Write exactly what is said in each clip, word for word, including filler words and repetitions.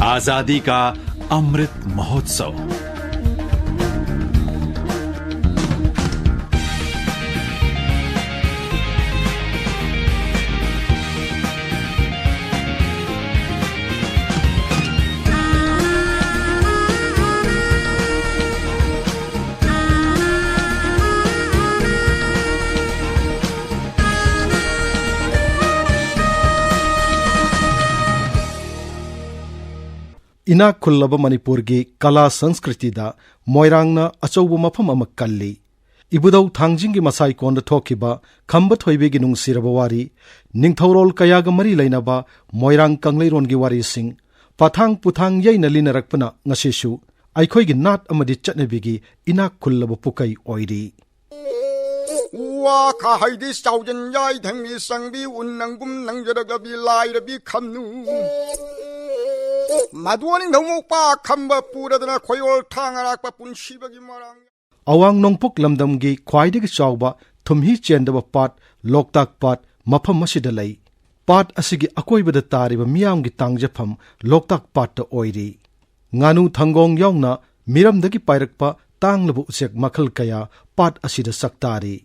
आजादी का अमृत महोत्सव। ꯏꯅꯥꯛ ꯈꯨꯜꯂꯕ ꯃꯅꯤꯄꯨꯔꯒꯤ ꯀꯂꯥ ꯁꯪꯁꯀ꯭ꯔꯤꯇꯤꯗ ꯃꯣꯏꯔꯥꯡꯅ ꯑꯆꯧꯕ ꯃꯐꯝ ꯑꯃ ꯀꯜꯂꯤ꯫ ꯏꯕꯨꯙꯧ ꯊꯥꯡꯖꯤꯡꯒꯤ ꯃꯁꯥꯏꯀꯣꯟꯗ ꯊꯣꯛꯈꯤꯕ ꯈꯝꯕ ꯊꯣꯏꯕꯤꯒꯤ ꯅꯨꯡꯁꯤꯔꯕ ꯋꯥꯔꯤ, ꯅꯤꯡꯊꯧꯔꯣꯜ ꯀꯌꯥꯒ ꯃꯔꯤ ꯂꯩꯅꯕ ꯃꯣꯏꯔꯥꯡ ꯀꯪꯂꯩꯔꯣꯟꯒꯤ ꯋꯥꯔꯤꯁꯤꯡ, ꯄꯊꯥꯡ ꯄꯨꯊꯥꯡ ꯌꯩꯅ ꯂꯤꯅꯔꯛꯄꯅ ꯉꯁꯤꯁꯨ ꯑꯩꯈꯣꯏꯒꯤ ꯅꯥꯠ ꯑꯃꯗꯤ ꯆꯠꯅꯕꯤꯒꯤ ꯏꯅꯥꯛ ꯈꯨꯜꯂꯕ ꯄꯨꯀꯩ ꯑꯣꯏꯔꯤ꯫ ꯋꯥ ꯈꯥ ꯍꯩꯗꯤ ꯆꯥꯎꯖꯟ ꯌꯥꯏ ꯊꯪꯕꯤ ꯆꯪꯕꯤ ꯎꯟ ꯅꯪꯒꯨꯝ ꯅꯪꯖꯔꯛꯂꯕꯤ ꯂꯥꯏꯔꯕꯤ ꯈꯝꯅꯨ꯫ ꯃꯗꯨ ꯅꯤꯡꯊꯧ ꯃꯣꯛꯄ ꯈꯝꯕ ꯄꯨꯔꯗꯅ ꯈꯣꯏꯌꯣꯜ ꯊꯥꯡ ꯑꯔꯥꯛꯄ ꯄꯨꯟꯁꯤꯕꯒꯤ ꯃꯔꯥꯡ꯫ ꯑꯋꯥꯡ ꯅꯣꯡꯄꯣꯛ ꯂꯝꯗꯝꯒꯤ ꯈ꯭ꯋꯥꯏꯗꯒꯤ ꯆꯥꯎꯕ ꯊꯨꯝꯍꯤ ꯆꯦꯟꯗꯕ ꯄꯥꯠ ꯂꯣꯛꯇꯥꯛ ꯄꯥꯠ ꯃꯐꯝ ꯑꯁꯤꯗ ꯂꯩ꯫ ꯄꯥꯠ ꯑꯁꯤꯒꯤ ꯑꯀꯣꯏꯕꯗ ꯇꯥꯔꯤꯕ ꯃꯤꯌꯥꯝꯒꯤ ꯇꯥꯡꯖꯐꯝ ꯂꯣꯛꯇꯥꯛ ꯄꯥꯠꯇ ꯑꯣꯏꯔꯤ꯫ ꯉꯥꯅꯨ ꯊꯪꯒꯣꯡ ꯌꯥꯎꯅ ꯃꯤꯔꯝꯗꯒꯤ ꯄꯥꯏꯔꯛꯄ ꯇꯥꯡꯂꯕ ꯎꯆꯦꯛ ꯃꯈꯜ ꯀꯌꯥ ꯄꯥꯠ ꯑꯁꯤꯗ ꯆꯥꯛꯇꯥꯔꯤ꯫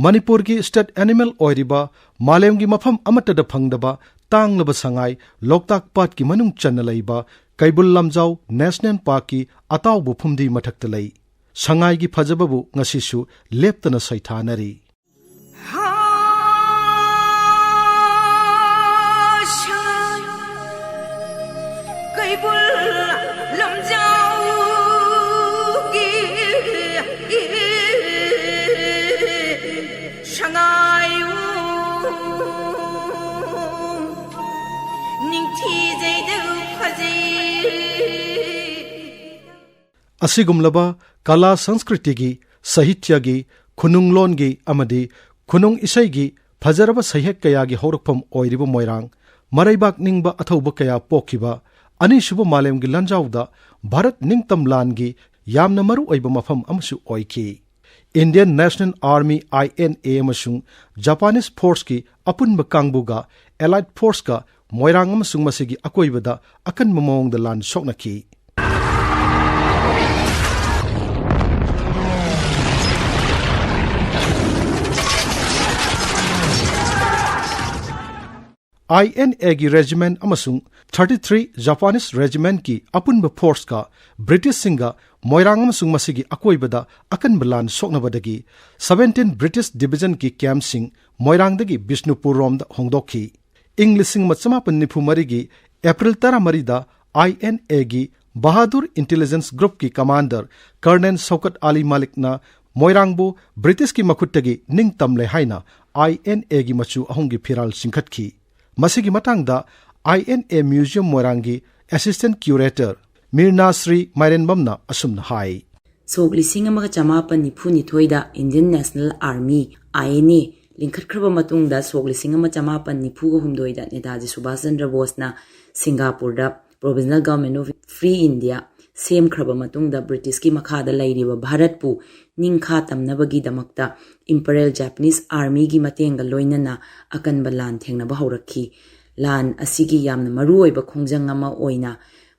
ꯃꯅꯤꯄꯨꯔꯒꯤ state animal ꯑꯣꯏꯔꯤꯕ, ꯃꯥꯂꯦꯝꯒꯤ ꯃꯐꯝ ꯑꯃꯠꯇꯗ ꯐꯪꯗꯕ ꯇꯥꯡꯂꯕ ꯁꯉꯥꯏ, ꯂꯣꯛꯇꯥꯛ ꯄꯥꯠꯀꯤ ꯃꯅꯨꯡ ꯆꯟꯅ ꯂꯩꯕ ꯀꯩꯕꯨꯜ ꯂꯝꯖꯥꯎ National Parkꯀꯤ ꯑꯇꯥꯎꯕ ꯐꯨꯝꯗꯤ ꯃꯊꯛꯇ ꯂꯩ꯫ ꯁꯉꯥꯏꯒꯤ ꯐꯖꯕꯕꯨ ꯉꯁꯤꯁꯨ ꯂꯦꯞꯇꯅ ꯁꯩꯊꯥꯅꯔꯤ꯫ ꯀꯩꯕꯨꯜ ꯂꯝꯖꯥꯎꯒꯤ ꯁꯉꯥꯏ ꯅꯤꯡꯊꯤꯖꯩꯗ ꯐꯖꯩ꯫ ꯑꯁꯤꯒꯨꯝꯂꯕ ꯀꯂꯥ ꯁꯪꯁꯀ꯭ꯔꯤꯇꯤꯒꯤ, ꯁꯥꯍꯤꯇ꯭ꯌꯒꯤ, ꯈꯨꯅꯨꯡ ꯂꯣꯟꯒꯤ ꯑꯃꯗꯤ ꯈꯨꯅꯨꯡ ꯏꯁꯩꯒꯤ ꯐꯖꯔꯕ ꯁꯩꯍꯦꯛ ꯀꯌꯥꯒꯤ ꯍꯧꯔꯛꯐꯝ ꯑꯣꯏꯔꯤꯕ ꯃꯣꯏꯔꯥꯡ, ꯃꯔꯩꯕꯥꯛ ꯅꯤꯡꯕ ꯑꯊꯧꯕ ꯀꯌꯥ ꯄꯣꯛꯈꯤꯕ, ꯑꯅꯤꯁꯨꯕ ꯃꯥꯂꯦꯝꯒꯤ ꯂꯥꯟꯖꯥꯎꯗ ꯚꯥꯔꯠ ꯅꯤꯡꯇꯝ ꯂꯥꯟꯒꯤ ꯌꯥꯝꯅ ꯃꯔꯨ ꯑꯣꯏꯕ ꯃꯐꯝ ꯑꯃꯁꯨ ꯑꯣꯏꯈꯤ꯫ Indian National Army, I N A, ꯑꯃꯁꯨꯡ Japanese forceꯀꯤ ꯑꯄꯨꯟꯕ ꯀꯥꯡꯕꯨꯒ Allied forceꯀ ꯃꯣꯏꯔꯥꯡ ꯑꯃꯁꯨꯡ ꯃꯁꯤꯒꯤ ꯑꯀꯣꯏꯕꯗ ꯑꯀꯟꯕ ꯃꯑꯣꯡꯗ ꯂꯥꯟ ꯁꯣꯛꯅꯈꯤ꯫ I N Aꯒꯤ regiment ꯑꯃꯁꯨꯡ thirty three Japanese regimentꯀꯤ ꯑꯄꯨꯟꯕ forceꯀ Britishꯁꯤꯡꯒ ꯃꯣꯏꯔꯥꯡ ꯑꯃꯁꯨꯡ ꯃꯁꯤꯒꯤ ꯑꯀꯣꯏꯕꯗ ꯑꯀꯟꯕ ꯂꯥꯟ ꯁꯣꯛꯅꯕꯗꯒꯤ seventeen British divisionꯀꯤ campꯁꯤꯡ ꯃꯣꯏꯔꯥꯡꯗꯒꯤ ꯕꯤꯁꯅꯨꯄꯨꯔ ꯔꯣꯝꯗ ꯍꯣꯡꯗꯣꯛꯈꯤ꯫ ꯏꯪ ꯂꯤꯁꯤꯡ ꯑꯃ ꯆꯃꯥꯄꯟ ꯅꯤꯐꯨ ꯃꯔꯤꯒꯤ April ꯇꯔꯥꯃꯔꯤꯗ I N Aꯒꯤ Bahadur Intelligence Groupꯀꯤ commander Colonel ꯁꯧꯀꯠ ꯑꯂꯤ ꯃꯥꯂꯤꯛꯅ ꯃꯣꯏꯔꯥꯡꯕꯨ Britishꯀꯤ ꯃꯈꯨꯠꯇꯒꯤ ꯅꯤꯡꯇꯝꯂꯦ ꯍꯥꯏꯅ I N Aꯒꯤ ꯃꯆꯨ ꯑꯍꯨꯝꯒꯤ ꯐꯤꯔꯥꯜ ꯆꯤꯡꯈꯠꯈꯤ꯫ ꯃꯁꯤꯒꯤ ꯃꯇꯥꯡꯗ I N A Museum ꯃꯣꯏꯔꯥꯡꯒꯤ assistant curator ꯃꯤꯔꯅꯥ ꯁ꯭ꯔꯤ ꯃꯥꯏꯔꯦꯟꯕꯝꯅ ꯑꯁꯨꯝꯅ ꯍꯥꯏ꯫ ꯁꯣꯛ ꯂꯤꯁꯤꯡ ꯑꯃꯒ ꯆꯃꯥꯄꯟ ꯅꯤꯐꯨ ꯅꯤꯊꯣꯏꯗ Indian National Army, I N A, ꯂꯤꯡꯈꯠꯈ꯭ꯔꯕ ꯃꯇꯨꯡꯗ ꯁꯣꯛ ꯂꯤꯁꯤꯡ ꯑꯃ ꯆꯃꯥꯄꯟ ꯅꯤꯐꯨꯒ ꯍꯨꯝꯗꯣꯏꯗ ꯅꯦꯇꯥꯖꯤ ꯁꯨꯚꯥꯁ ꯆꯟꯗ꯭ꯔ ꯕꯣꯁꯅ ꯁꯤꯡꯒꯥꯄꯨꯔꯗ Provisional Government of Free India ꯁꯦꯝꯈ꯭ꯔꯕ ꯃꯇꯨꯡꯗ Britishꯀꯤ ꯃꯈꯥꯗ ꯂꯩꯔꯤꯕ ꯚꯥꯔꯠꯄꯨ ꯅꯤꯡꯈꯥ ꯇꯝꯅꯕꯒꯤꯗꯃꯛꯇ Imperial Japanese Armyꯒꯤ ꯃꯇꯦꯡꯒ ꯂꯣꯏꯅꯅ ꯑꯀꯟꯕ ꯂꯥꯟ ꯊꯦꯡꯅꯕ ꯍꯧꯔꯛꯈꯤ꯫ ꯂꯥꯟ ꯑꯁꯤꯒꯤ ꯌꯥꯝꯅ ꯃꯔꯨꯑꯣꯏꯕ ꯈꯣꯡꯖꯪ ꯑꯃ ꯑꯣꯏꯅ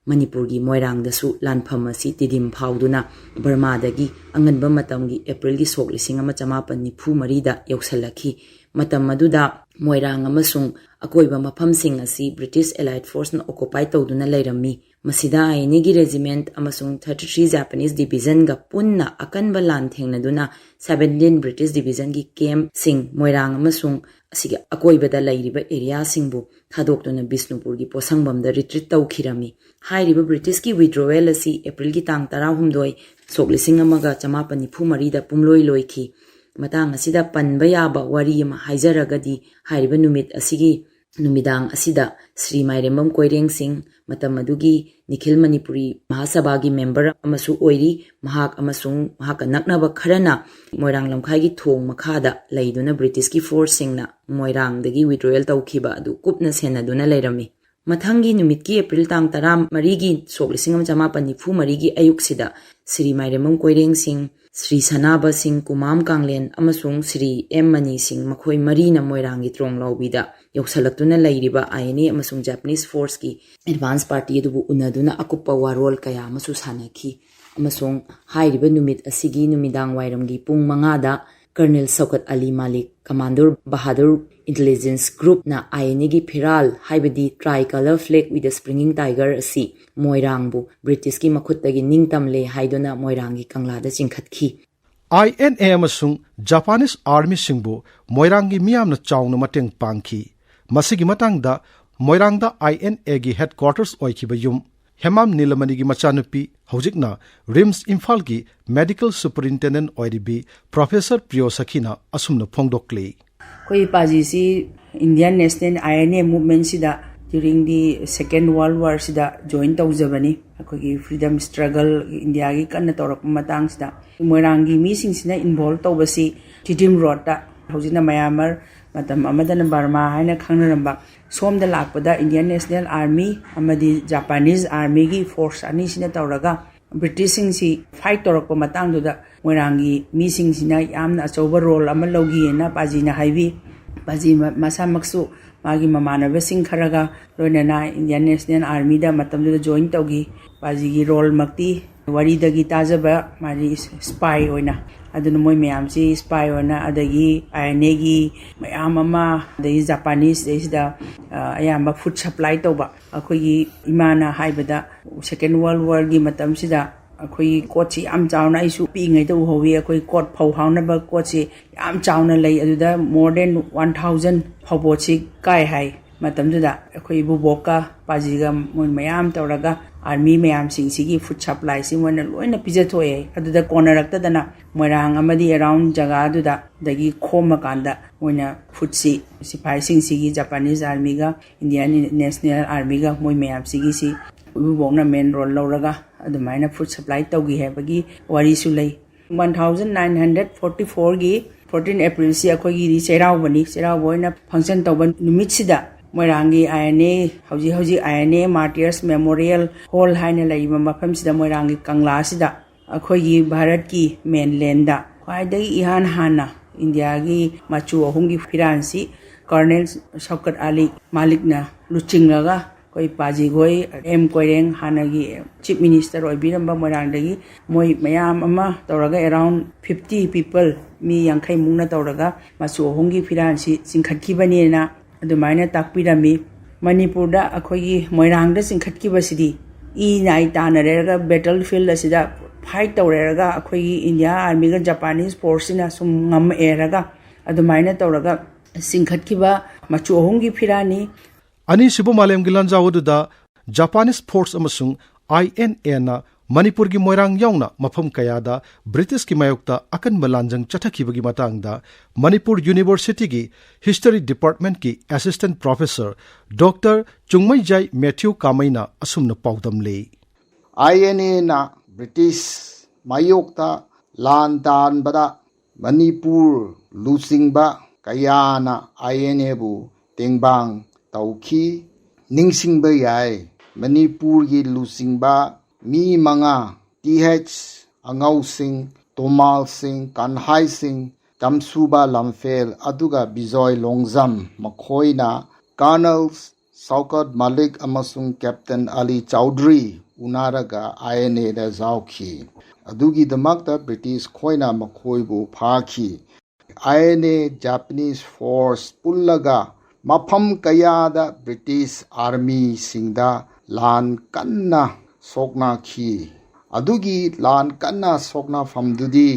ꯃꯅꯤꯄꯨꯔꯒꯤ ꯃꯣꯏꯔꯥꯡꯗꯁꯨ ꯂꯥꯟꯐꯝ ꯑꯁꯤ ꯇꯤꯗꯤꯝ ꯐꯥꯎꯗꯨꯅ ꯕꯔꯃꯥꯗꯒꯤ ꯑꯉꯟꯕ ꯃꯇꯝꯒꯤ Aprilꯒꯤ ꯁꯣꯛ ꯂꯤꯁꯤꯡ ꯑꯃ ꯆꯃꯥꯄꯟ ꯅꯤꯐꯨ ꯃꯔꯤꯗ ꯌꯧꯁꯤꯜꯂꯛꯈꯤ꯫ ꯃꯇꯝ ꯑꯗꯨꯗ ꯃꯣꯏꯔꯥꯡ ꯑꯃꯁꯨꯡ ꯑꯀꯣꯏꯕ ꯃꯐꯝꯁꯤꯡ ꯑꯁꯤ British Allied Forceꯅ occupy ꯇꯧꯗꯨꯅ ꯂꯩꯔꯝꯃꯤ꯫ ꯃꯁꯤꯗ I N Aꯒꯤ regiment ꯑꯃꯁꯨꯡ thirty three Japanese divisionꯒ ꯄꯨꯟꯅ ꯑꯀꯟꯕ ꯂꯥꯟ ꯊꯦꯡꯅꯗꯨꯅ seventeen British divisionꯒꯤ campꯁꯤꯡ ꯃꯣꯏꯔꯥꯡ ꯑꯃꯁꯨꯡ ꯑꯁꯤꯒꯤ ꯑꯀꯣꯏꯕꯗ ꯂꯩꯔꯤꯕ areaꯁꯤꯡꯕꯨ ꯊꯥꯗꯣꯛꯇꯨꯅ ꯕꯤꯁꯅꯨꯄꯨꯔꯒꯤ ꯄꯣꯠꯁꯪꯕꯝꯗ retreat ꯇꯧꯈꯤꯔꯝꯃꯤ꯫ ꯍꯥꯏꯔꯤꯕ Britishꯀꯤ withdrawal ꯑꯁꯤ Aprilꯒꯤ ꯇꯥꯡ ꯇꯔꯥꯍꯨꯝꯗꯣꯏ, ꯁꯣꯛ ꯂꯤꯁꯤꯡ ꯑꯃꯒ ꯆꯃꯥꯄꯟ ꯅꯤꯐꯨ ꯃꯔꯤꯗ ꯄꯨꯝꯂꯣꯏ ꯂꯣꯏꯈꯤ꯫ ꯃꯇꯥꯡ ꯑꯁꯤꯗ ꯄꯟꯕ ꯌꯥꯕ ꯋꯥꯔꯤ ꯑꯃ ꯍꯥꯏꯖꯔꯒꯗꯤ, ꯍꯥꯏꯔꯤꯕ ꯅꯨꯃꯤꯠ ꯑꯁꯤꯒꯤ ꯅꯨꯃꯤꯗꯥꯡ ꯑꯁꯤꯗ ꯁ꯭ꯔꯤ ꯃꯥꯏꯔꯦꯝꯕꯝ ꯀꯣꯏꯔꯦꯡ ꯁꯤꯡ, ꯃꯇꯝ ꯑꯗꯨꯒꯤ ꯅꯤꯈꯤꯜ ꯃꯅꯤꯄꯨꯔꯤ ꯃꯍꯥꯁꯚꯥꯒꯤ ꯃꯦꯝꯕꯔ ꯑꯃꯁꯨ ꯑꯣꯏꯔꯤ, ꯃꯍꯥꯛ ꯑꯃꯁꯨꯡ ꯃꯍꯥꯛꯀ ꯅꯛꯅꯕ ꯈꯔꯅ ꯃꯣꯏꯔꯥꯡ ꯂꯝꯈꯥꯏꯒꯤ ꯊꯣꯡ ꯃꯈꯥꯗ ꯂꯩꯗꯨꯅ ꯕ꯭ꯔꯤꯇꯤꯁꯀꯤ ꯐꯣꯔꯁꯁꯤꯡꯅ ꯃꯣꯏꯔꯥꯡꯗꯒꯤ withdrawal ꯇꯧꯈꯤꯕ ꯑꯗꯨ ꯀꯨꯞꯅ ꯁꯦꯟꯅꯗꯨꯅ ꯂꯩꯔꯝꯃꯤ꯫ ꯃꯊꯪꯒꯤ ꯅꯨꯃꯤꯠꯀꯤ ꯑꯦꯄ꯭ꯔꯤꯜ ꯇꯥꯡ ꯇꯔꯥ ꯃꯔꯤꯒꯤ ꯁꯣꯛ ꯂꯤꯁꯤꯡ ꯑꯃ ꯆꯃꯥꯄꯟ ꯅꯤꯐꯨ ꯃꯔꯤꯒꯤ ꯑꯌꯨꯛꯁꯤꯗ ꯁ꯭ꯔꯤ ꯃꯥꯏꯔꯦꯝꯕꯝ ꯀꯣꯏꯔꯦꯡ ꯁꯤꯡ, ꯁ꯭ꯔꯤ ꯁꯅꯥꯕ ꯁꯤꯡ, ꯀꯨꯃꯥꯝ ꯀꯥꯡꯂꯦꯟ ꯑꯃꯁꯨꯡ ꯁ꯭ꯔꯤ ꯑꯦꯝ ꯃꯅꯤ ꯁꯤꯡ, ꯃꯈꯣꯏ ꯃꯔꯤꯅ ꯃꯣꯏꯔꯥꯡꯒꯤ ꯇ꯭ꯔꯣꯡꯂꯥꯎꯕꯤꯗ ꯌꯧꯁꯜꯂꯛꯇꯨꯅ ꯂꯩꯔꯤꯕ INA ꯑꯃꯁꯨꯡ Japanese forceꯀꯤ advance party ꯑꯗꯨꯕꯨ ꯎꯅꯗꯨꯅ ꯑꯀꯨꯞꯄ ꯋꯥꯔꯣꯜ ꯀꯌꯥ ꯑꯃꯁꯨ ꯁꯥꯟꯅꯈꯤ꯫ ꯑꯃꯁꯨꯡ ꯍꯥꯏꯔꯤꯕ ꯅꯨꯃꯤꯠ ꯑꯁꯤꯒꯤ ꯅꯨꯃꯤꯗꯥꯡ ꯋꯥꯏꯔꯝꯒꯤ ꯄꯨꯡ ꯃꯉꯥꯗ ꯀꯔꯅꯦꯜ ꯁꯧꯀꯠ ꯑꯂꯤ ꯃꯥꯂꯤꯛ, ꯀꯃꯥꯟꯗꯔ ꯕꯍꯥꯗꯨꯔ intelligence groupꯅ INAꯒꯤ ꯐꯤꯔꯥꯜ, ꯍꯥꯏꯕꯗꯤ tri colour flag with the springing tiger ꯑꯁꯤ ꯃꯣꯏꯔꯥꯡꯕꯨ ꯕ꯭ꯔꯤꯇꯤꯁꯀꯤ ꯃꯈꯨꯠꯇꯒꯤ ꯅꯤꯡꯇꯝꯂꯦ ꯍꯥꯏꯗꯨꯅ ꯃꯣꯏꯔꯥꯡꯒꯤ ꯀꯪꯂꯥꯗ ꯆꯤꯡꯈꯠꯈꯤ꯫ INA ꯑꯃꯁꯨꯡ Japanese armyꯁꯤꯡꯕꯨ ꯃꯣꯏꯔꯥꯡꯒꯤ ꯃꯤꯌꯥꯝꯅ ꯆꯥꯎꯅ ꯃꯇꯦꯡ ꯄꯥꯡꯈꯤ꯫ ꯃꯁꯤꯒꯤ ꯃꯇꯥꯡꯗ ꯃꯣꯏꯔꯥꯡꯗ INAꯒꯤ headquarters ꯑꯣꯏꯈꯤꯕ ꯌꯨꯝ ꯍꯦꯃꯥꯝ ꯅꯤꯂꯃꯅꯤꯒꯤ ꯃꯆꯥꯅꯨꯄꯤ, ꯍꯧꯖꯤꯛꯅ RIMS ꯏꯝꯐꯥꯜꯒꯤ medical superintendent ꯑꯣꯏꯔꯤꯕꯤ ꯄ꯭ꯔꯣꯐꯦꯁꯔ ꯄ꯭ꯔꯤꯌꯣ ꯁꯈꯤꯅ ꯑꯁꯨꯝꯅ ꯐꯣꯡꯗꯣꯛꯂꯤ꯫ ꯑꯩꯈꯣꯏ ꯄꯥꯖꯤꯁꯤ Indian National INA movementꯁꯤꯗ during the Second World Warꯁꯤꯗ join ꯇꯧꯖꯕꯅꯤ꯫ ꯑꯩꯈꯣꯏꯒꯤ freedom struggle ꯏꯟꯗꯤꯌꯥꯒꯤ ꯀꯟꯅ ꯇꯧꯔꯛꯄ ꯃꯇꯥꯡꯁꯤꯗ ꯃꯣꯏꯔꯥꯡꯒꯤ ꯃꯤꯁꯤꯡꯁꯤꯅ involve ꯇꯧꯕꯁꯤ ꯇꯤꯗꯤꯝ ꯔꯣꯗꯇ, ꯍꯧꯖꯤꯛꯅ ꯃꯌꯥꯃꯔ, ꯃꯇꯝ ꯑꯃꯗꯅ ꯕꯔꯃꯥ ꯍꯥꯏꯅ ꯈꯪꯅꯔꯝꯕ, ꯁꯣꯝꯗ ꯂꯥꯛꯄꯗ Indian National Army ꯑꯃꯗꯤ Japanese armyꯒꯤ force ꯑꯅꯤꯁꯤꯅ ꯇꯧꯔꯒ ꯕ꯭ꯔꯤꯇꯤꯁꯁꯤꯡꯁꯤ fight ꯇꯧꯔꯛꯄ ꯃꯇꯥꯡꯗꯨꯗ ꯃꯣꯏꯔꯥꯡꯒꯤ ꯃꯤꯁꯤꯡꯁꯤꯅ ꯌꯥꯝꯅ ꯑꯆꯧꯕ role ꯑꯃ ꯂꯧꯈꯤꯑꯅ ꯄꯥꯖꯤꯅ ꯍꯥꯏꯕꯤ꯫ ꯄꯥꯖꯤ ꯃ-, ꯃꯁꯥꯃꯛꯁꯨ ꯃꯥꯒꯤ ꯃꯃꯥꯟꯅꯕꯁꯤꯡ ꯈꯔꯒ ꯂꯣꯏꯅꯅ Indian National Armyꯗ ꯃꯇꯝꯗꯨꯗ join ꯇꯧꯈꯤ꯫ ꯄꯥꯖꯤꯒꯤ roleꯃꯛꯇꯤ ꯋꯥꯔꯤꯗꯒꯤ ꯇꯥꯖꯕ ꯃꯥꯗꯤ spy ꯑꯣꯏꯅ, ꯑꯗꯨꯅ ꯃꯣꯏ ꯃꯌꯥꯝꯁꯤ spy ꯑꯣꯏꯅ, ꯑꯗꯒꯤ INAꯒꯤ ꯃꯌꯥꯝ ꯑꯃ, ꯑꯗꯒꯤ Japanese ꯁꯤꯗꯩꯁꯤꯗ, ꯑ, ꯑꯌꯥꯝꯕ food supply ꯇꯧꯕ꯫ ꯑꯩꯈꯣꯏꯒꯤ ꯏꯃꯥꯅ ꯍꯥꯏꯕꯗ Second World Warꯒꯤ ꯃꯇꯝꯁꯤꯗ ꯑꯩꯈꯣꯏꯒꯤ ꯀꯣꯠꯁꯤ ꯌꯥꯝ ꯆꯥꯎꯅ, ꯑꯩꯁꯨ ꯄꯤꯛꯏꯉꯩꯗ ꯎꯍꯧꯋꯤ, ꯑꯩꯈꯣꯏ ꯀꯣꯠ ꯐꯧ ꯍꯥꯎꯅꯕ ꯀꯣꯠꯁꯤ ꯌꯥꯝ ꯆꯥꯎꯅ ꯂꯩ, ꯑꯗꯨꯗ more than one thousand ꯐꯧꯕꯣꯠꯁꯤ ꯀꯥꯏ ꯍꯥꯏ꯫ ꯃꯇꯝꯗꯨꯗ ꯑꯩꯈꯣꯏ ꯏꯕꯨꯕꯣꯛꯀ ꯄꯥꯖꯤꯒ ꯃꯣꯏ ꯃꯌꯥꯝ ꯇꯧꯔꯒ ꯑꯥꯔꯃꯤ ꯃꯌꯥꯝꯁꯤꯡꯁꯤꯒꯤ ꯐꯨꯗ ꯁꯄ꯭ꯂꯥꯏꯁꯤ ꯃꯣꯏꯅ ꯂꯣꯏꯅ ꯄꯤꯖꯊꯣꯛꯑꯦ꯫ ꯑꯗꯨꯗ ꯀꯣꯟꯅꯔꯛꯇꯗꯅ ꯃꯣꯏꯔꯥꯡ ꯑꯃꯗꯤ ꯑꯦꯔꯥꯎꯟ ꯖꯒꯥꯗꯨꯗ ꯑꯗꯒꯤ ꯈꯣꯝꯃꯀꯥꯟꯗ ꯃꯣꯏꯅ ꯐꯨꯗꯁꯤ ꯁꯤꯐꯥꯏꯁꯤꯡꯁꯤꯒꯤ, ꯖꯄꯥꯅꯤꯁ ꯑꯥꯔꯃꯤꯒ ꯏꯟꯗꯤꯌꯥꯟ ꯅꯦꯁꯅꯦꯜ ꯑꯥꯔꯃꯤꯒ ꯃꯣꯏ ꯃꯌꯥꯝꯁꯤꯒꯤꯁꯤ ꯏꯕꯨꯕꯣꯛꯅ ꯃꯦꯟ ꯔꯣꯜ ꯂꯧꯔꯒ ꯑꯗꯨꯃꯥꯏꯅ ꯐꯨꯗ ꯁꯄ꯭ꯂꯥꯏ ꯇꯧꯈꯤ ꯍꯥꯏꯕꯒꯤ ꯋꯥꯔꯤꯁꯨ ꯂꯩ꯫ One thousand nine hundred forty ꯐꯣꯔꯒꯤ ꯐꯣꯔꯇꯤꯟ ꯑꯦꯄ꯭ꯔꯤꯜꯁꯤ ꯑꯩꯈꯣꯏꯒꯤꯗꯤ ꯆꯩꯔꯥꯎꯕꯅꯤ꯫ ꯆꯩꯔꯥꯎꯕ ꯑꯣꯏꯅ ꯐꯪꯁꯟ ꯇꯧꯕ ꯅꯨꯃꯤꯠꯁꯤꯗ ꯃꯣꯏꯔꯥꯡꯒꯤ ꯑꯥꯏ ꯑꯦꯟ ꯑꯦ, ꯍꯧꯖꯤꯛ ꯍꯧꯖꯤꯛ ꯑꯥꯏ ꯑꯦꯟ ꯑꯦ ꯃꯥꯔꯇꯤꯌꯔꯁ ꯃꯦꯃꯣꯔꯤꯌꯦꯜ ꯍꯣꯜ ꯍꯥꯏꯅ ꯂꯩꯔꯤꯕ ꯃꯐꯝꯁꯤꯗ, ꯃꯣꯏꯔꯥꯡꯒꯤ ꯀꯪꯂꯥꯁꯤꯗ ꯑꯩꯈꯣꯏꯒꯤ ꯚꯥꯔꯠꯀꯤ ꯃꯦꯟꯂꯦꯟꯗ ꯈ꯭ꯋꯥꯏꯗꯒꯤ ꯏꯍꯥꯟ ꯍꯥꯟꯅ ꯏꯟꯗꯤꯌꯥꯒꯤ ꯃꯆꯨ ꯑꯍꯨꯝꯒꯤ ꯐꯤꯔꯥꯟꯁꯤ ꯀꯔꯅꯦꯜ ꯁꯧꯀꯠ ꯑꯂꯤ ꯃꯥꯂꯤꯛꯅ ꯂꯨꯆꯤꯡꯂꯒ ꯑꯩꯈꯣꯏ ꯄꯥꯖꯤꯈꯣꯏ, ꯑꯦꯝ ꯀꯣꯏꯔꯦꯡ, ꯍꯥꯟꯅꯒꯤ ꯆꯤꯐ ꯃꯤꯅꯤꯁꯇꯔ ꯑꯣꯏꯕꯤꯔꯝꯕ ꯃꯣꯏꯔꯥꯡꯗꯒꯤ, ꯃꯣꯏ ꯃꯌꯥꯝ ꯑꯃ ꯇꯧꯔꯒ ꯑꯦꯔꯥꯎꯟ ꯐꯤꯐꯇꯤ ꯄꯤꯄꯜ, ꯃꯤ ꯌꯥꯡꯈꯩꯃꯨꯛꯅ ꯇꯧꯔꯒ ꯃꯆꯨ ꯑꯍꯨꯝꯒꯤ ꯐꯤꯔꯥꯟꯁꯤ ꯆꯤꯡꯈꯠꯈꯤꯕꯅꯦꯅ ꯑꯗꯨꯃꯥꯏꯅ ꯇꯥꯛꯄꯤꯔꯝꯃꯤ꯫ ꯃꯅꯤꯄꯨꯔꯗ ꯑꯩꯈꯣꯏꯒꯤ ꯃꯣꯏꯔꯥꯡꯗ ꯆꯤꯡꯈꯠꯈꯤꯕꯁꯤꯗꯤ ꯏ ꯅꯥꯏ ꯇꯥꯅꯔꯦꯔꯒ ꯕꯦꯇꯜ ꯐꯤꯜꯗ ꯑꯁꯤꯗ ꯐꯥꯏꯠ ꯇꯧꯔꯦꯔꯒ ꯑꯩꯈꯣꯏꯒꯤ ꯏꯟꯗꯤꯌꯥ ꯑꯥꯔꯃꯤꯒ ꯖꯄꯥꯅꯤꯁ ꯐꯣꯔꯁꯁꯤꯅ ꯁꯨꯝ ꯉꯝꯃꯛꯑꯦꯔꯒ ꯑꯗꯨꯃꯥꯏꯅ ꯇꯧꯔꯒ ꯆꯤꯡꯈꯠꯈꯤꯕ ꯃꯆꯨ ꯑꯍꯨꯝꯒꯤ ꯐꯤꯔꯥꯟꯅꯤ꯫ ꯑꯅꯤꯁꯨꯕ ꯃꯥꯂꯦꯝꯒꯤ ꯂꯥꯟꯖꯥꯎ ꯑꯗꯨꯗ ꯖꯄꯥꯅꯤꯁ ꯐꯣꯔꯁ ꯑꯃꯁꯨꯡ ꯑꯥꯏ ꯑꯦꯟ ꯑꯦꯅ ꯃꯅꯤꯄꯨꯔꯒꯤ ꯃꯣꯏꯔꯥꯡ ꯌꯥꯎꯅ ꯃꯐꯝ ꯀꯌꯥꯗ ꯕ꯭ꯔꯤꯇꯤꯁꯀꯤ ꯃꯥꯌꯣꯛꯇ ꯑꯀꯟꯕ ꯂꯥꯟꯖꯪ ꯆꯠꯊꯈꯤꯕꯒꯤ ꯃꯇꯥꯡꯗ ꯃꯅꯤꯄꯨꯔ ꯌꯨꯅꯤꯚꯔꯁꯤꯇꯤꯒꯤ ꯍꯤꯁꯇꯔꯤ ꯗꯤꯄꯥꯔꯠꯃꯦꯟꯠꯀꯤ assistant professor doctor Chungmeijai Mathew ꯀꯥꯃꯩꯅ ꯑꯁꯨꯝꯅ ꯄꯥꯎꯗꯝꯂꯤ꯫ ꯑꯥꯏ ꯑꯦꯟ ꯑꯦꯅ ꯕ꯭ꯔꯤꯇꯤꯁ ꯃꯥꯌꯣꯛꯇ ꯂꯥꯟ ꯇꯥꯟꯕꯗ ꯃꯅꯤꯄꯨꯔ ꯂꯨꯆꯤꯡꯕ ꯀꯌꯥꯅ ꯑꯥꯏ ꯑꯦꯟ ꯑꯦꯕꯨ ꯇꯦꯡꯕꯥꯡ ꯇꯧꯈꯤ꯫ ꯅꯤꯡꯁꯤꯡꯕ ꯌꯥꯏ, ꯃꯅꯤꯄꯨꯔꯒꯤ ꯂꯨꯆꯤꯡꯕ ꯃꯤ ꯃꯉꯥ, ꯇꯤ ꯑꯩꯆ ꯑꯉꯧꯁꯤꯡ, ꯇꯣꯃꯥꯜ ꯁꯤꯡ, ꯀꯟꯍꯥꯏ ꯁꯤꯡ, ꯇꯝꯁꯨꯕ ꯂꯝꯐꯦꯜ ꯑꯗꯨꯒ ꯕꯤꯖꯣꯏ ꯂꯣꯡꯖꯝ, ꯃꯈꯣꯏꯅ ꯀꯔꯅꯜ ꯁꯧꯀꯠ ꯃꯥꯂꯤꯛ ꯑꯃꯁꯨꯡ ꯀꯦꯞꯇꯦꯟ ꯑꯂꯤ ꯆꯧꯙꯔꯤ ꯎꯅꯔꯒ ꯑꯥꯏ ꯑꯦꯟ ꯑꯦꯗ ꯌꯥꯎꯈꯤ꯫ ꯑꯗꯨꯒꯤꯗꯃꯛꯇ ꯕ꯭ꯔꯤꯇꯤꯁ ꯈꯣꯏꯅ ꯃꯈꯣꯏꯕꯨ ꯐꯥꯈꯤ꯫ ꯑꯥꯏ ꯑꯦꯟ ꯑꯦ ꯖꯄꯥꯅꯤꯁ ꯐꯣꯔꯁ ꯄꯨꯜꯂꯒ ꯃꯐꯝ ꯀꯌꯥꯗ ꯕ꯭ꯔꯤꯇꯤꯁ ꯑꯥꯔꯃꯤꯁꯤꯡꯗ ꯂꯥꯟ ꯀꯟꯅ ꯁꯣꯛꯅꯈꯤ꯫ ꯑꯗꯨꯒꯤ ꯂꯥꯟ ꯀꯟꯅ ꯁꯣꯛꯅꯐꯝꯗꯨꯗꯤ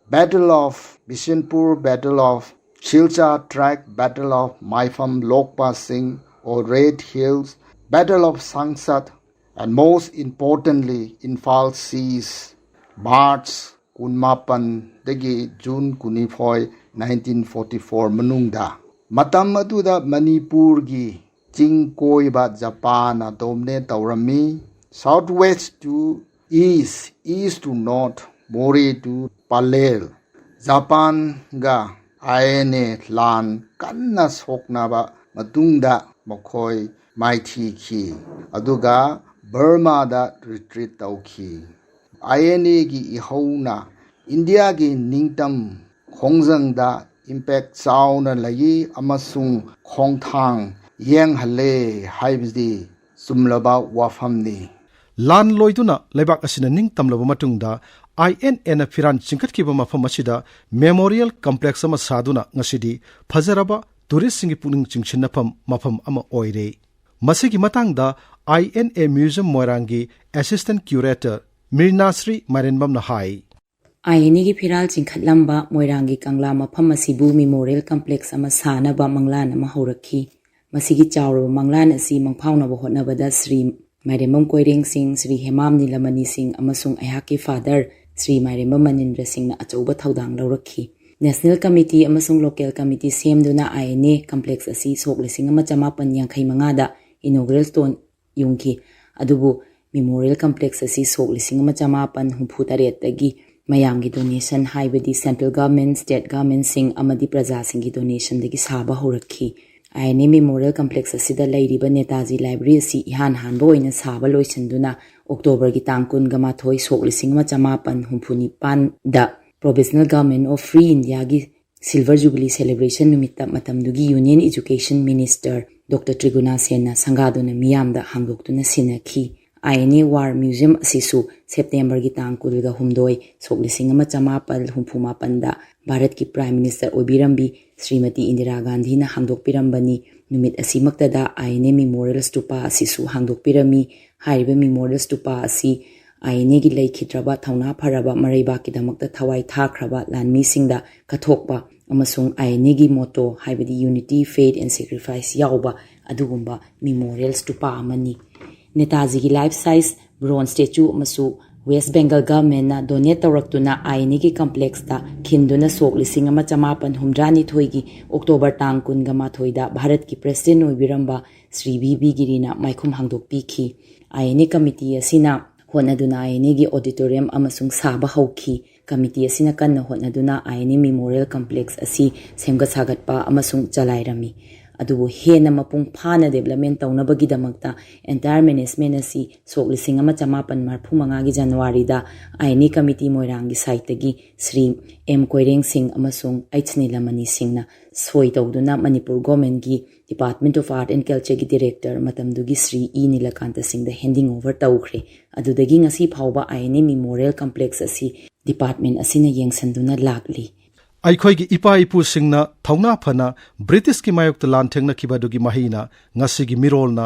Battle of Bishnupur, Battle of Silchar Tract, Battle of Maipham, Lokpa Singh or Red Hills, Battle of Sangsad, and most importantly, Imphal Siege, March ꯀꯨꯟꯃꯥꯄꯟꯗꯒꯤ June ꯀꯨꯟꯅꯤꯊꯣꯏ, nineteen forty-four ꯃꯅꯨꯡꯗ꯫ ꯃꯇꯝ ꯑꯗꯨꯗ ꯃꯅꯤꯄꯨꯔꯒꯤ ꯆꯤꯡ ꯀꯣꯏꯕ ꯖꯄꯥꯟꯅ dominate ꯇꯧꯔꯝꯃꯤ꯫ South west to east, east to north, Moreh to Pallel꯫ ꯖꯄꯥꯟꯒ I N A ꯂꯥꯟ ꯀꯟꯅ ꯁꯣꯛꯅꯕ ꯃꯇꯨꯡꯗ ꯃꯈꯣꯏ ꯃꯥꯏꯊꯤꯈꯤ, ꯑꯗꯨꯒ ꯕꯔꯃꯥꯗ retreat ꯇꯧꯈꯤ꯫ I N Aꯒꯤ ꯏꯍꯧꯅ ꯏꯟꯗꯤꯌꯥꯒꯤ ꯅꯤꯡꯇꯝ ꯈꯣꯡꯖꯪꯗ impact ꯆꯥꯎꯅ ꯂꯩ ꯑꯃꯁꯨꯡ ꯈꯣꯡꯊꯥꯡ ꯌꯦꯡꯍꯜꯂꯦ ꯍꯥꯏꯕꯁꯤ ꯆꯨꯝꯂꯕ ꯋꯥꯐꯝꯅꯤ꯫ ꯂꯥꯟ ꯂꯣꯏꯗꯨꯅ ꯂꯩꯕꯥꯛ ꯑꯁꯤꯅ ꯅꯤꯡꯇꯝꯂꯕ ꯃꯇꯨꯡꯗ, I N Aꯅ ꯐꯤꯔꯥꯟ ꯆꯤꯡꯈꯠꯈꯤꯕ ꯃꯐꯝ ꯑꯁꯤꯗ memorial complex ꯑꯃ ꯁꯥꯗꯨꯅ ꯉꯁꯤꯗꯤ ꯐꯖꯔꯕ touristꯁꯤꯡꯒꯤ ꯄꯨꯛꯅꯤꯡ ꯆꯤꯡꯁꯤꯟꯅꯐꯝ ꯃꯐꯝ ꯑꯃ ꯑꯣꯏꯔꯦ꯫ ꯃꯁꯤꯒꯤ ꯃꯇꯥꯡꯗ I N A Museum ꯃꯣꯏꯔꯥꯡꯒꯤ Assistant Curator ꯃꯤꯔꯅꯥꯁ꯭ꯔꯤ ꯃꯥꯏꯔꯦꯟꯕꯝꯅ high. I N Aꯒꯤ ꯐꯤꯔꯥꯜ ꯆꯤꯡꯈꯠꯂꯝꯕ ꯃꯣꯏꯔꯥꯡꯒꯤ ꯀꯪꯂꯥ ꯃꯐꯝ ꯑꯁꯤꯕꯨ memorial complex ꯑꯃ ꯁꯥꯅꯕ ꯃꯪꯂꯥꯟ ꯑꯃ ꯍꯧꯔꯛꯈꯤ꯫ ꯃꯁꯤꯒꯤ ꯆꯥꯎꯔꯕ ꯃꯪꯂꯥꯟ ꯑꯁꯤ ꯃꯪꯐꯥꯎꯅꯕ ꯍꯣꯠꯅꯕꯗ ꯁ꯭ꯔꯤ ꯃꯥꯏꯔꯦꯝꯕꯝ ꯀꯣꯏꯔꯦꯡ ꯁꯤꯡ, ꯁ꯭ꯔꯤ ꯍꯦꯃꯥꯝ ꯅꯤꯂꯃꯅꯤ ꯁꯤꯡ ꯑꯃꯁꯨꯡ ꯑꯩꯍꯥꯛꯀꯤ father ꯁ꯭ꯔꯤ ꯃꯥꯏꯔꯦꯝꯕꯝ ꯃꯅꯤꯟꯗ꯭ꯔ ꯁꯤꯡꯅ ꯑꯆꯧꯕ ꯊꯧꯗꯥꯡ ꯂꯧꯔꯛꯈꯤ꯫ National Committee ꯑꯃꯁꯨꯡ Local Committee ꯁꯦꯝꯗꯨꯅ I N A complex ꯑꯁꯤ ꯁꯣꯛ ꯂꯤꯁꯤꯡ ꯑꯃ ꯆꯃꯥꯄꯟ ꯌꯥꯡꯈꯩ ꯃꯉꯥꯗ inaugural stone ꯌꯨꯡꯈꯤ꯫ ꯑꯗꯨꯕꯨ memorial complex ꯑꯁꯤ ꯁꯣꯛ ꯂꯤꯁꯤꯡ ꯑꯃ ꯆꯃꯥꯄꯟ ꯍꯨꯝꯐꯨ ꯇꯔꯦꯠꯇꯒꯤ ꯃꯌꯥꯝꯒꯤ donation, ꯍꯥꯏꯕꯗꯤ central government, state governmentꯁꯤꯡ ꯑꯃꯗꯤ ꯄ꯭ꯔꯖꯥꯁꯤꯡꯒꯤ donationꯗꯒꯤ ꯁꯥꯕ ꯍꯧꯔꯛꯈꯤ꯫ I N A memorial complex ꯑꯁꯤꯗ ꯂꯩꯔꯤꯕ ꯅꯦꯇꯥꯖꯤ library ꯑꯁꯤ ꯏꯍꯥꯟ ꯍꯥꯟꯕ ꯑꯣꯏꯅ ꯁꯥꯕ ꯂꯣꯏꯁꯤꯟꯗꯨꯅ Octoberꯒꯤ ꯇꯥꯡ ꯀꯨꯟꯒ ꯃꯥꯊꯣꯏ, ꯁꯣꯛ ꯂꯤꯁꯤꯡ ꯑꯃ ꯆꯃꯥꯄꯟ ꯍꯨꯝꯐꯨ ꯅꯤꯄꯥꯟꯗ Provisional Government of Free Indiaꯒꯤ Silver Jubilee celebration ꯅꯨꯃꯤꯠꯇ ꯃꯇꯝꯗꯨꯒꯤ Union Education Minister Doctor ꯇ꯭ꯔꯤꯒꯨꯅꯥ ꯁꯦꯟꯅ ꯁꯪꯒꯥꯗꯨꯅ ꯃꯤꯌꯥꯝꯗ ꯍꯥꯡꯗꯣꯛꯇꯨꯅ ꯁꯤꯟꯅꯈꯤ꯫ I N A War Museum ꯑꯁꯤꯁꯨ Septemberꯒꯤ ꯇꯥꯡ ꯀꯨꯟꯒ ꯍꯨꯝꯗꯣꯏ, ꯁꯣꯛ ꯂꯤꯁꯤꯡ ꯑꯃ ꯆꯃꯥꯄꯜ ꯍꯨꯝꯐꯨ ꯃꯥꯄꯟꯗ ꯚꯥꯔꯠꯀꯤ Prime Minister ꯑꯣꯏꯕꯤꯔꯝꯕꯤ ꯁ꯭ꯔꯤꯃꯇꯤ ꯏꯟꯗꯤꯔꯥ ꯒꯥꯟꯙꯤꯅ ꯍꯥꯡꯗꯣꯛꯄꯤꯔꯝꯕꯅꯤ꯫ ꯅꯨꯃꯤꯠ ꯑꯁꯤꯃꯛꯇꯗ I N A memorial stupa ꯑꯁꯤꯁꯨ ꯍꯥꯡꯗꯣꯛꯄꯤꯔꯝꯃꯤ꯫ ꯍꯥꯏꯔꯤꯕ memorial stupa ꯑꯁꯤ I N Aꯒꯤ ꯂꯩꯈꯤꯗ꯭ꯔꯕ ꯊꯧꯅꯥ ꯐꯔꯕ ꯃꯔꯩꯕꯥꯛꯀꯤꯗꯃꯛꯇ ꯊꯋꯥꯏ ꯊꯥꯈ꯭ꯔꯕ ꯂꯥꯟꯃꯤꯁꯤꯡꯗ ꯀꯠꯊꯣꯛꯄ ꯑꯃꯁꯨꯡ ꯑꯥꯏ ꯑꯦꯟ ꯑꯦꯒꯤ ꯃꯣꯇꯣ, ꯍꯥꯏꯕꯗꯤ Unity, Faith and Sacrifice ꯌꯥꯎꯕ ꯑꯗꯨꯒꯨꯝꯕ ꯃꯤꯃꯣꯔꯤꯌꯦꯜ ꯁ꯭ꯇꯨꯄꯥ ꯑꯃꯅꯤ꯫ ꯅꯦꯇꯥꯖꯤꯒꯤ ꯂꯥꯏꯐ ꯁꯥꯏꯖ ꯕ꯭ꯔꯣꯟꯖ ꯁ꯭ꯇꯦꯆꯨ ꯑꯃꯁꯨ ꯋꯦꯁ ꯕꯦꯡꯒꯜ ꯒꯚꯔꯟꯃꯦꯟꯠꯅ ꯗꯣꯅꯦꯠ ꯇꯧꯔꯛꯇꯨꯅ ꯑꯥꯏ ꯑꯦꯟ ꯑꯦꯒꯤ ꯀꯝꯄ꯭ꯂꯦꯛꯁꯇ ꯈꯤꯟꯗꯨꯅ ꯁꯣꯛ ꯂꯤꯁꯤꯡ ꯑꯃ ꯆꯃꯥꯄꯟ ꯍꯨꯝꯗ꯭ꯔꯥꯅꯤꯊꯣꯏꯒꯤ ꯑꯣꯛꯇꯣꯕꯔ ꯇꯥꯡ ꯀꯨꯟꯒ ꯃꯥꯊꯣꯏꯗ ꯚꯥꯔꯠꯀꯤ ꯄ꯭ꯔꯦꯁꯤꯗꯦꯟꯠ ꯑꯣꯏꯕꯤꯔꯝꯕ ꯁ꯭ꯔꯤ ꯕꯤ ꯕꯤ ꯒꯤꯔꯤꯅ ꯃꯥꯏꯈꯨꯝ ꯍꯥꯡꯗꯣꯛꯄꯤꯈꯤ꯫ ꯑꯥꯏ ꯑꯦꯟ ꯑꯦ ꯀꯃꯤꯇꯤ ꯑꯁꯤꯅ ꯍꯣꯠꯅꯗꯨꯅ ꯑꯥꯏ ꯑꯦꯟ ꯑꯦꯒꯤ ꯑꯣꯗꯤꯇꯣꯔꯤꯌꯝ ꯑꯃꯁꯨꯡ ꯁꯥꯕ ꯍꯧꯈꯤ꯫ ꯀꯃꯤꯇꯤ ꯑꯁꯤꯅ ꯀꯟꯅ ꯍꯣꯠꯅꯗꯨꯅ ꯑꯥꯏ ꯑꯦꯟ ꯑꯦ ꯃꯦꯃꯣꯔꯤꯌꯦꯜ ꯀꯝꯄ꯭ꯂꯦꯛꯁ ꯑꯁꯤ ꯁꯦꯝꯒꯠ ꯁꯥꯒꯠꯄ ꯑꯃꯁꯨꯡ ꯆꯂꯥꯏꯔꯝꯃꯤ꯫ ꯑꯗꯨꯕꯨ ꯍꯦꯟꯅ ꯃꯄꯨꯡ ꯐꯥꯅ ꯗꯤꯕꯦꯂꯞꯃꯦꯟꯠ ꯇꯧꯅꯕꯒꯤꯗꯃꯛꯇ ꯑꯦꯟꯇꯥꯌꯔ ꯃꯦꯅꯦꯖꯃꯦꯟꯠ ꯑꯁꯤ ꯁꯣꯛ ꯂꯤꯁꯤꯡ ꯑꯃ ꯆꯃꯥꯄꯟ ꯃꯔꯤꯐꯨ ꯃꯉꯥꯒꯤ ꯖꯅꯋꯥꯔꯤꯗ ꯑꯥꯏ ꯑꯦꯟ ꯑꯦ ꯀꯃꯤꯇꯤ ꯃꯣꯏꯔꯥꯡꯒꯤ ꯁꯥꯏꯠꯇꯒꯤ ꯁ꯭ꯔꯤ ꯑꯦꯝ ꯀꯣꯏꯔꯦꯡ ꯁꯤꯡ ꯑꯃꯁꯨꯡ ꯑꯩꯆ ꯅꯤꯂꯃꯅꯤ ꯁꯤꯡꯅ ꯁꯣꯏ ꯇꯧꯗꯨꯅ ꯃꯅꯤꯄꯨꯔ ꯒꯣꯔꯃꯦꯟꯠꯀꯤ Department of Art and Culture ꯒꯤ ꯗꯤꯔꯦꯛꯇꯔ, ꯃꯇꯝꯗꯨꯒꯤ ꯁ꯭ꯔꯤ ꯏ ꯅꯤꯂꯀꯥꯟꯇ ꯁꯤꯡꯗ ꯍꯦꯟꯗꯤꯡ ꯑꯣꯚꯔ ꯇꯧꯈ꯭ꯔꯦ꯫ ꯑꯗꯨꯗꯒꯤ ꯉꯁꯤ ꯐꯥꯎꯕ ꯑꯥꯏ ꯑꯦꯟ ꯑꯦ ꯃꯦꯃꯣꯔꯤꯌꯦꯜ ꯀꯝꯄ꯭ꯂꯦꯛꯁ ꯑꯁꯤ ꯗꯤꯄꯥꯔꯠꯃꯦꯟꯠ ꯑꯁꯤꯅ ꯌꯦꯡꯁꯤꯟꯗꯨꯅ ꯂꯥꯛꯂꯤ꯫ ꯑꯩꯈꯣꯏꯒꯤ ꯏꯄꯥ ꯏꯄꯨꯁꯤꯡꯅ ꯊꯧꯅꯥ ꯐꯅ ꯕ꯭ꯔꯤꯇꯤꯁꯀꯤ ꯃꯥꯌꯣꯛꯇ ꯂꯥꯟꯊꯦꯡꯅꯈꯤꯕ ꯑꯗꯨꯒꯤ ꯃꯍꯩꯅ ꯉꯁꯤꯒꯤ ꯃꯤꯔꯣꯜꯅ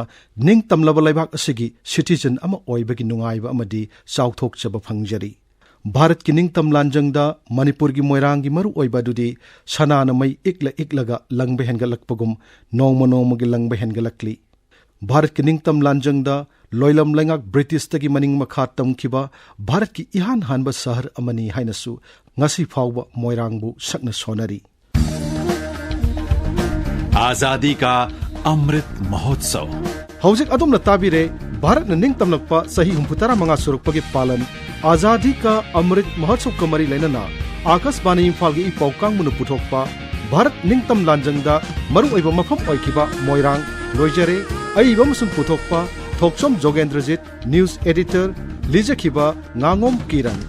ꯅꯤꯡꯇꯝꯂꯕ ꯂꯩꯕꯥꯛ ꯑꯁꯤꯒꯤ ꯁꯤꯇꯤꯖꯟ ꯑꯃ ꯑꯣꯏꯕꯒꯤ ꯅꯨꯡꯉꯥꯏꯕ ꯑꯃꯗꯤ ꯆꯥꯎꯊꯣꯛꯆꯕ ꯐꯪꯖꯔꯤ꯫ ꯚꯥꯔꯠꯀꯤ ꯅꯤꯡꯇꯝ ꯂꯥꯟꯖꯪꯗ ꯃꯅꯤꯄꯨꯔꯒꯤ ꯃꯣꯏꯔꯥꯡꯒꯤ ꯃꯔꯨ ꯑꯣꯏꯕ ꯑꯗꯨꯗꯤ ꯁꯅꯥꯅ ꯃꯩ ꯏꯛꯂ ꯏꯛꯂꯒ ꯂꯪꯕ ꯍꯦꯟꯒꯠꯂꯛꯄꯒꯨꯝ ꯅꯣꯡꯃ ꯅꯣꯡꯃꯒꯤ ꯂꯪꯕ ꯍꯦꯟꯒꯠꯂꯛꯂꯤ꯫ ꯚꯥꯔꯠꯀꯤ ꯅꯤꯡꯇꯝ ꯂꯥꯟꯖꯪꯗ ꯂꯣꯏꯂꯝ ꯂꯩꯉꯥꯛ ꯕ꯭ꯔꯤꯇꯤꯁꯇꯒꯤ ꯃꯅꯤꯡ ꯃꯈꯥ ꯇꯝꯈꯤꯕ ꯚꯥꯔꯠꯀꯤ ꯏꯍꯥꯟ ꯍꯥꯟꯕ ꯁꯍꯔ ꯑꯃꯅꯤ ꯍꯥꯏꯅꯁꯨ ꯉꯁꯤ ꯐꯥꯎꯕ ꯃꯣꯏꯔꯥꯡꯕꯨ ꯁꯛꯅ ꯁꯣꯟꯅꯔꯤ꯫ आजादी का अमृत महोत्सव। ꯍꯧꯖꯤꯛ ꯑꯗꯣꯝꯅ ꯇꯥꯕꯤꯔꯦ ꯚꯥꯔꯠꯅ ꯅꯤꯡꯇꯝꯂꯛꯄ ꯆꯍꯤ ꯍꯨꯝꯐꯨ ꯇꯔꯥ ꯃꯉꯥ ꯁꯨꯔꯛꯄꯒꯤ ꯄꯥꯂꯟ ꯑꯥꯖꯥꯗꯤ ꯀꯥ ꯑꯃ꯭ꯔꯤꯠ ꯃꯍꯣꯠꯁꯕꯀ ꯃꯔꯤ ꯂꯩꯅꯅ ꯑꯥꯀꯥꯁꯕꯥꯅꯤ ꯏꯝꯐꯥꯜꯒꯤ ꯏ ꯄꯥꯎ ꯀꯥꯡꯕꯨꯅ ꯄꯨꯊꯣꯛꯄ ꯚꯥꯔꯠ ꯅꯤꯡꯇꯝ ꯂꯥꯟꯖꯪꯗ ꯃꯔꯨꯑꯣꯏꯕ ꯃꯐꯝ ꯑꯣꯏꯈꯤꯕ ꯃꯣꯏꯔꯥꯡ ꯂꯣꯏꯖꯔꯦ꯫ ꯑꯏꯕ ꯑꯃꯁꯨꯡ ꯄꯨꯊꯣꯛꯄ ꯊꯣꯛꯆꯣꯝ ꯖꯣꯒꯦꯟꯗ꯭ꯔꯖꯤꯠ, ꯅ꯭ꯌꯨꯁ ꯑꯦꯗꯤꯇꯔ ꯂꯤꯖꯈꯤꯕ ꯉꯥꯉꯣꯝ ꯀꯤꯔꯟ꯫